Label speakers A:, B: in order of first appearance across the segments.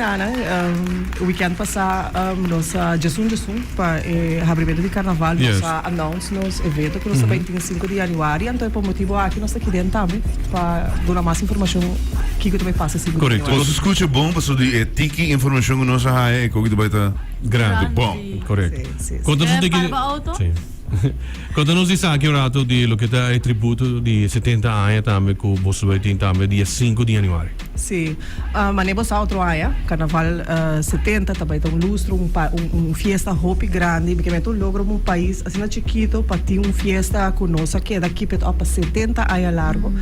A: nana. Weekend pasa nos a djesun djesun pa e habrimento di carnaval nos a announce nos evento cu nos ta bay tin sinku di januari. Anto e pa motibo aki nos ta aki den tambe pa duna mas informacion kico ta bay pasa e sinku di januari.
B: Nos a scucha bon pasobra di e tiki informacion cu nos a haya e koki ta bay ta
C: Grandi.
B: bon.
C: Correcto.
A: Si, si, si.
C: Conta nos un
D: Parba
C: tiki.
D: auto?
C: Si. Conta nos di esaki un rato di loke ta e tributo di 70 aña tambe cu boso bay tin tambe dia sinku di januari.
A: Si, mane bo sa otro aña, Carnaval 70 ta bay ta un lustro, un un fiesta hopi grandi, mi ke ta un logro pa un pais asina chikito pa tin un fiesta cu nos a keda keep it up pa 70 aña largo.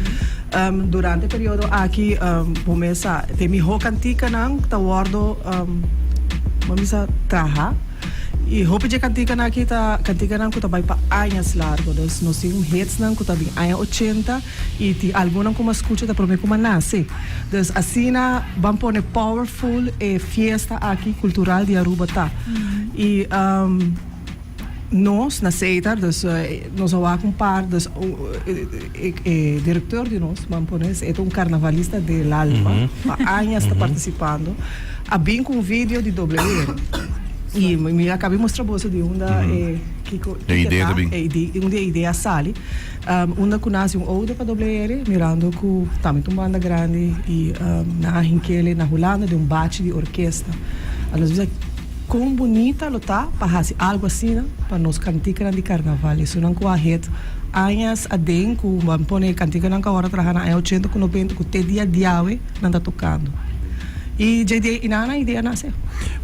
A: Durante e periodo aki bo mes sa te miho canticanan ta wordo, bo bisa traha. Y hopi dje canticanan aki ta canticanan cu ta bay pa añas largo. Dus nos tin hitsnan cu ta bin aña ochenta y tin algunnan cu m'a scucha ta prome cu m'a nace. Dus asina ban pone powerful e fiesta aki cultural di Aruba ta. Y nos na Setar, dus nos a wak un par, dus e directeur di nos, ban pone, e ta un carnavalista del alma, pa añas ta participando. A bin cu un video di WR. Y mi a caba di mustra boso di unda e kico
B: E idea ta bin.
A: E ide, unda e idea a sali. Unda cu naci un ode pa WR, mirando cu tambe ta un banda grandi y nan a hinkele na Hulanda den un bachi di orkesta. A nos bisa con bunita lo ta pa haci algo asina pa nos canticanan di carnaval. Esunnan cu a het añas aden cu ban pone canticanan cu awor a traha na aña ochenta cu noventa cu te dia diawe nan ta tocando. Y dje di e nan idea nace.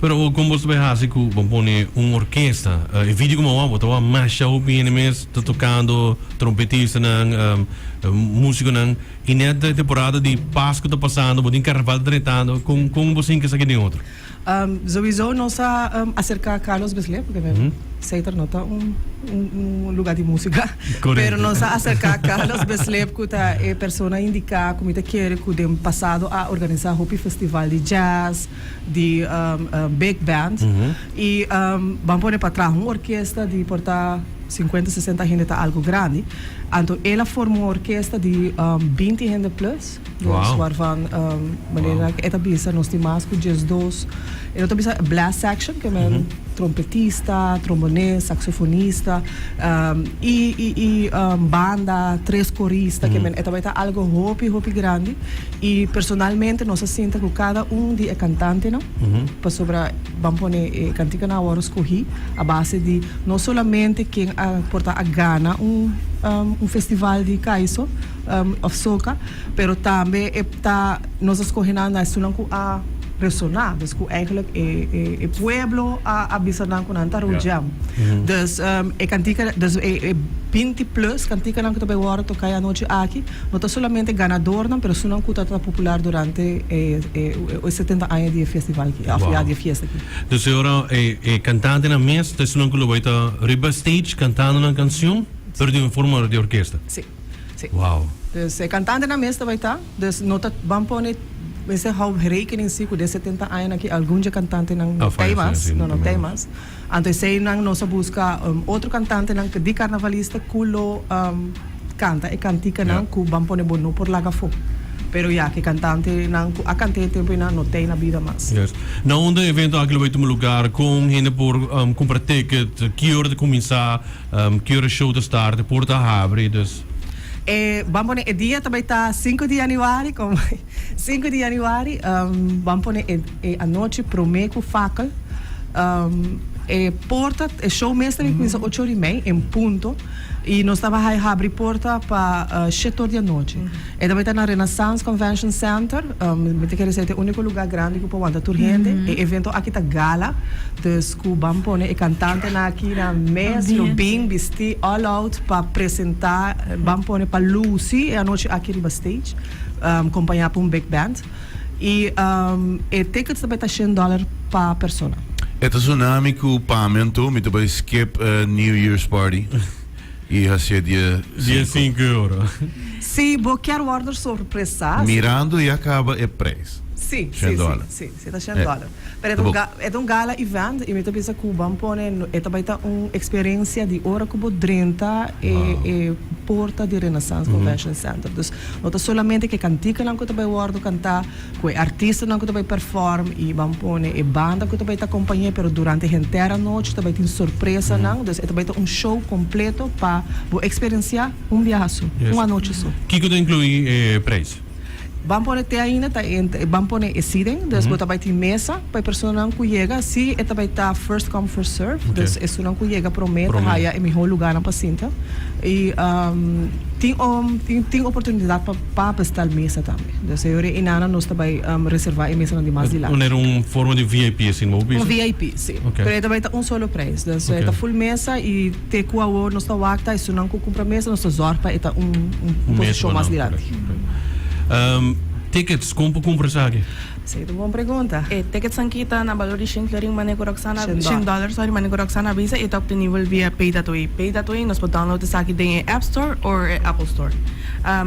C: Pero awor con bo ta bay haci cu bo pone un orkesta? E video cu mi a wak bo ta wak masha hopi hende mes ta tocando, trompetistanan, musiconan y net e temporada di Pascu ta pasando, bo tin carnaval ta drentando, con con bo sinti esaki den otro?
A: Sowieso nos a acerca Carlos Besle porque Seiter no ta un un lugar di musica. Pero nos a acerca Carlos Beslep cu ta e persona indica cu mi ta kere cu den pasado a organisa hopi festival di jazz, di big band y ban pone pa traha un orkesta di por ta cincuenta, sesenta hende ta algo grandi. Anto el a forma un orkesta di binti hende plus, dus waarvan manera e ta bisa nos tin mas cu diesdos, e no ta bisa blast section ke men. Trompetista, trombones, saxofonista y y banda, tres corista ke men e tabata algo hopi hopi grandi y personalmente nos a sinta cu cada un di e cantantenan pasobra ban pone e canticanan awor scogi a base di no solamente ken a por ta a gana un un festival di Kaiso of Soca pero tambe e ta nos a scoge nan na esunnan cu a resona, dus cu eigenlijk e e pueblo a a bisa nan cu nan ta rojam. Dus e cantica, dus e e binti plus canticanan cu ta bay wordo toca e anochi aki no ta solamente ganadornan pero esunnan cu ta ta popular durante e e e setenta aña di e festival aki of ya di e fiesta aki.
C: Dus e ora e e cantantenan mes ta esunnan cu lo bay ta riba stage cantando nan cancion pero di un forma di orkesta.
A: Si. Si.
C: Wow.
A: Dus e cantantenan mes ta bay ta, dus no ta ban pone mester hou rekening si cu den 70 añanan aki algun dje cantantenan no tey mas, no no tey mas. Anto eseynan nos a busca otro cantantenan di carnavalista cu lo canta e canticanan cu ban pone bo no por laga afo. Pero ya cu e cantantenan cu a canta e tempo eynan no tey na bida mas.
C: Yes. Na unda e evento aki lo bay tuma lugar? Con hende por cumpra ticket? Ki ora ta cuminsa? Ki ora show ta start, e porta a habri, dus.
A: E ban pone e dia ta bay ta sinku di januari, como sinku di januari, ban pone e e anochi prome cu fakkel. E porta, e show mes ta bay cuminsa ocho ora y mei en punto y nos ta bay habri porta pa shete or di anochi. E ta bay ta na Renaissance Convention Center. Mi ta kere esei ta e unico lugar grandi cu por wanta tur hende. E evento aki ta gala, dus cu ban pone e cantantenan aki na mes lo bin bisti all out pa presenta, ban pone pa luci e anochi aki riba stage, compaña pa un big band. Y e tickets ta bay ta shen dollar pa persona.
B: E ta tsunami cu pa mi anto mi ta bay skip New Year's party. Y hacié dia
C: Dia
B: cinco.
C: cinco euro.
A: Si bo kier wordo sorpresa.
B: Mirando ya caba e prijs.
A: Si. Si,
B: Shen
A: si, si,
B: dollar.
A: si, si, ta shen dollar. Pero e ta un ga, e ta un gala event y mi ta bisa cu ban pone, e ta bay ta un experiencia di ora cu bo drenta e e porta di Renaissance Convention Center. Dus no ta solamente cu e canticanan cu ta bay wordo canta, cu e artistanan cu ta bay perform y ban pone e banda cu ta bay ta acompañe, pero durante henter anochi ta bay tin sorpresanan. Dus e ta bay ta un show completo pa bo experiencia un biaha so, un anochi so.
C: Kico ta inclui e prijs?
A: Ban pone te ainda ta ban pone e seating, dus bo ta bai tin mesa pa e personanan ku yega, si e ta bai ta first come first serve, dus esunnan ku yega prome ta haya e miho lugarnan pa sinta y tin tin oportunidad pa pa bestel mesa tambe, dus e ora einanan nos ta bai reserva e mesanan di mas dilanti.
C: Manera un forma di VIP asina bo bisa?
A: Un VIP si, pero e ta bai ta un solo prijs, dus e ta full mesa y te ku awor nos ta wak ta esunnan ku kumpra mesa nos ta zorg pa e ta un
C: Un mes
A: posicion mas
C: banal,
A: dilanti.
C: correct. Tickets, kon por kumpra esaki?
A: Esei ta un bon pregunta.
D: E ticketsnan ki ta na balor di shen florin mane ku Roxana,
A: Shen
D: shen dollar, sorry, mane ku Roxana a bisa e ta obtenibel via Paydatway. Paydatway nos por download esaki den e App Store or e Apple Store.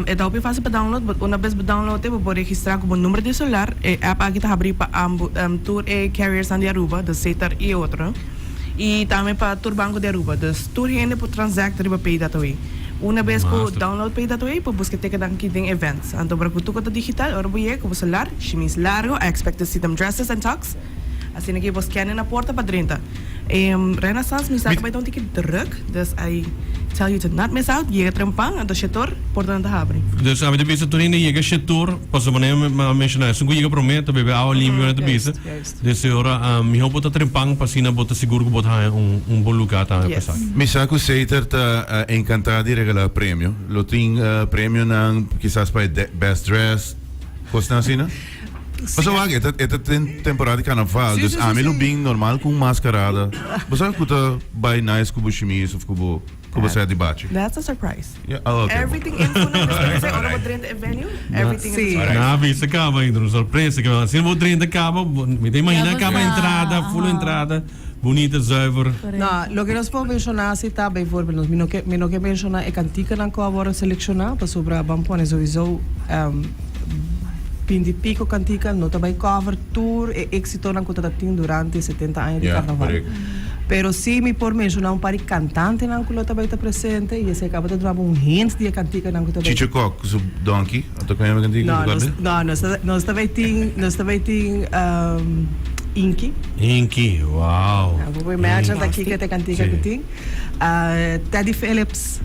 D: E ta hopi facil pa download, but una bes bo download e bo por registra ku bo number di celular. E app aki ta habri pa ambo tur e carriersnan di Aruba, dus Setar y e otronan. Y tambe pa tur banco di Aruba. Dus tur hende por transact riba Paydatway. Una bes ku download Paydatway por buska ticketnan ki den events. Anto ora ku tuko ta digital, ora bo yega ku bo celular, shimis largo, I expect to see them dresses and tux. Asina ki bo scan na porta pa drenta. E Renaissance mi sa ta bai ta un tiki druk, dus I tell you to not miss out. Yega trempan, anto shetor, portanan ta habri.
C: Dus ami ta bisa tur hende yega shetor, pasobra manera mi a menshoná, esun ku yega promé ta bebe awa limpio manera ta bisa. Des e ora mihó bo ta trempan pa asina bo ta sigur ku bo ta haña un bon lugá tambe pa esaki.
B: Mi sa ku Seiter ta enkantá di regalá premio. Lo tin premionan kisas pa e best dressed, kosnan asina? Pasobra wak, e ta e ta den temporada di karnaval, dus ami lo bin normal ku un maskarada. Bo sa ku ta bai nice ku bo shimis òf ku bo ku bo sèt di bachi.
D: That's a surprise.
B: Yeah, oh, okay.
D: Everything info nan despues di ora bo drenta e venue, everything is a surprise.
C: Nan a bisa caba ainda, un sorpresa que asina bo drenta caba, mi ta imagina caba entrada, full entrada, bunita, zuiver.
A: No, loke nos por menciona si ta bijvoorbeeld, nos mi no ke mi no ke menciona e canticanan cu a worde selecciona pasobra ban pone sowieso binti pico cantica no ta bay cover tur e exitonan cu ta ta tin durante 70 aña di
B: Yeah,
A: carnaval.
B: correct.
A: Pero si mi por menciona un par di cantantenan cu lo ta bay ta presente y esey caba ta duna bo un hint di e canticanan cu ta bay.
B: Chicho Kok cu su donkey, a toca e cantica
A: No,
B: cu
A: nos,
B: Gabi?
A: no, nos ta, nos ta bay tin, nos ta bay tin Inky.
C: Inky, wow.
A: Bo por imagine ta kico ta e cantica
C: Sí.
A: cu tin. Teddy Phillips,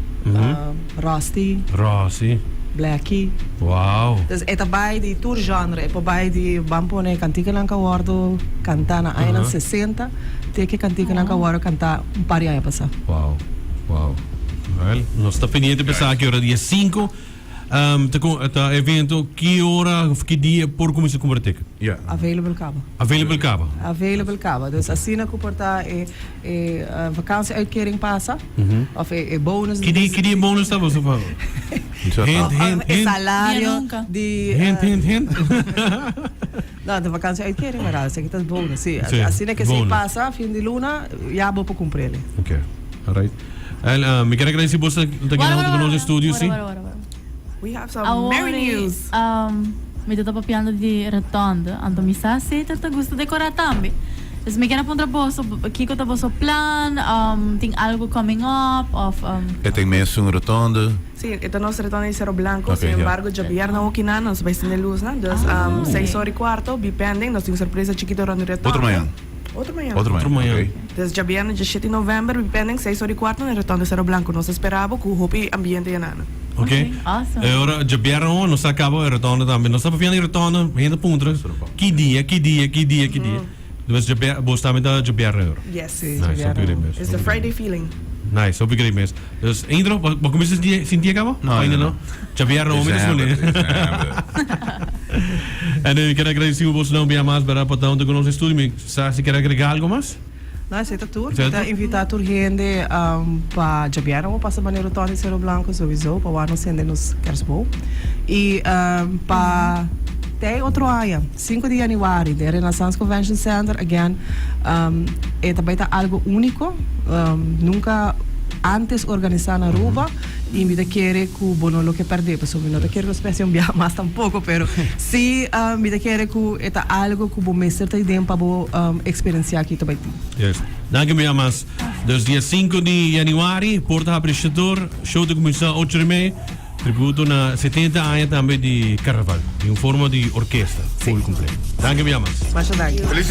A: Rusty.
C: Rossi.
A: Blackie.
C: Wow.
A: Dus e ta bai di tur genre. E por bai di ban pone kantikanan ku a wòrdu kantá na añanan sesenta te ke kantikanan ku a wòrdu kantá un par di aña pasá.
C: Wow. Wow. Well, nos ta pendiente pa esaki ora dia sinku. Ta ku ta evento ki ora of ki dia por kuminsá kumpra ticket?
B: Yeah.
A: Available kaba.
C: Available kaba.
A: Available kaba. Dus asina ku por ta e E vakantie-uitkering pasa, of e bonus.
C: Ki di, ki di e bonus ta boso pa? Hint, hint,
A: E
C: hint.
A: salario di.
C: Hint, hint, hint.
A: No, de vakantie-uitkering, maar esaki ta bonus, si.
C: Si,
A: Asina ke si
C: bonus.
A: pasa fin di luna, ya bo por kumprele.
C: Ok, alright. El, uh, mi kier agradeci boso ta kina hunto cu nos den studio, si.
E: Wara, wara, wara.
D: We have some
E: Awor,
D: merry news.
E: Um, mi ta papiando di rotonde, anto mi sa si ta gusta decora tambe. Dus mi kier a puntra boso, kiko ta boso plan? Um, tin algo coming up of um,
B: E tin mes un rotonde.
D: Sí, e ta nos rotonde di Cerro Blanco.
B: Ok,
D: Sin
B: ja.
D: embargo, djabièrnè hokinan nos bai sende lusnan. Dus um, seis ora i kuarto, be pending. Nos tin un sorpresa chikito rond di rotonde.
B: Otro mañan.
D: Otro mañan.
B: Otro
C: Otro
B: mañan,
C: mañan.
B: ok.
D: Dus djabièrnè djashete di novèmber, be pending, seis ora i kuarto na rotonde Cerro Blanco. Nos ta spera bo ku hopi ambiente yenana.
C: Ok.
E: Awesome.
C: E ora djabièrnè ho nos a kaba e rotonde tambe. Nos ta papiando di rotonde, hende puntra, ki dia, ki dia, ki dia, ki dia. Dus djabièrnè, bo tambe ta djabièrnè ora.
D: Yes.
A: Sí,
C: Nice, hopi
A: djabièrnè.
C: great mes.
D: It's the Friday feeling.
C: Nice, hopi great mes. Dus Indro, bo bo kuminsá sinti sinti e kaba?
B: No,
C: Of ainda
B: no,
C: no?
B: no.
C: Djabièrnè ho mi ta
B: December,
C: spone.
B: december.
C: En mi kier agradeci bo un bia mas, berdad, pa ta hunto ku nos den studio. Mi sa si kier agrega algo mas?
A: No, esei ta tur.
C: Esei
A: Mi
C: ta
A: ta
C: tur?
A: invitá tur hende pa djabièrnè bo pasa manera Tony Cerro Blanco souiso pa wak nos sende nos kersboom. I pa te otro aña, sinku di yanüari den Renaissance Convention Center again e ta bai ta algo úniko, nunka antes organisá na Aruba. Y mi ta kere cu bo no lo ke perde, pasobra mi no ta kere nos perde un biaha mas tampoco, pero si mi ta kere cu e ta algo cu bo mester ta den pa bo experiencia ki ta bay tin.
C: Yes. Danki un biaha mas. Dus dia 5 di januari, Porta habri Shator, show ta cuminsa 8 di mei, tributo na 70 aña tambe di Carnaval, di un forma di orkesta, full completo. Danki un biaha mas.
A: Masha danki.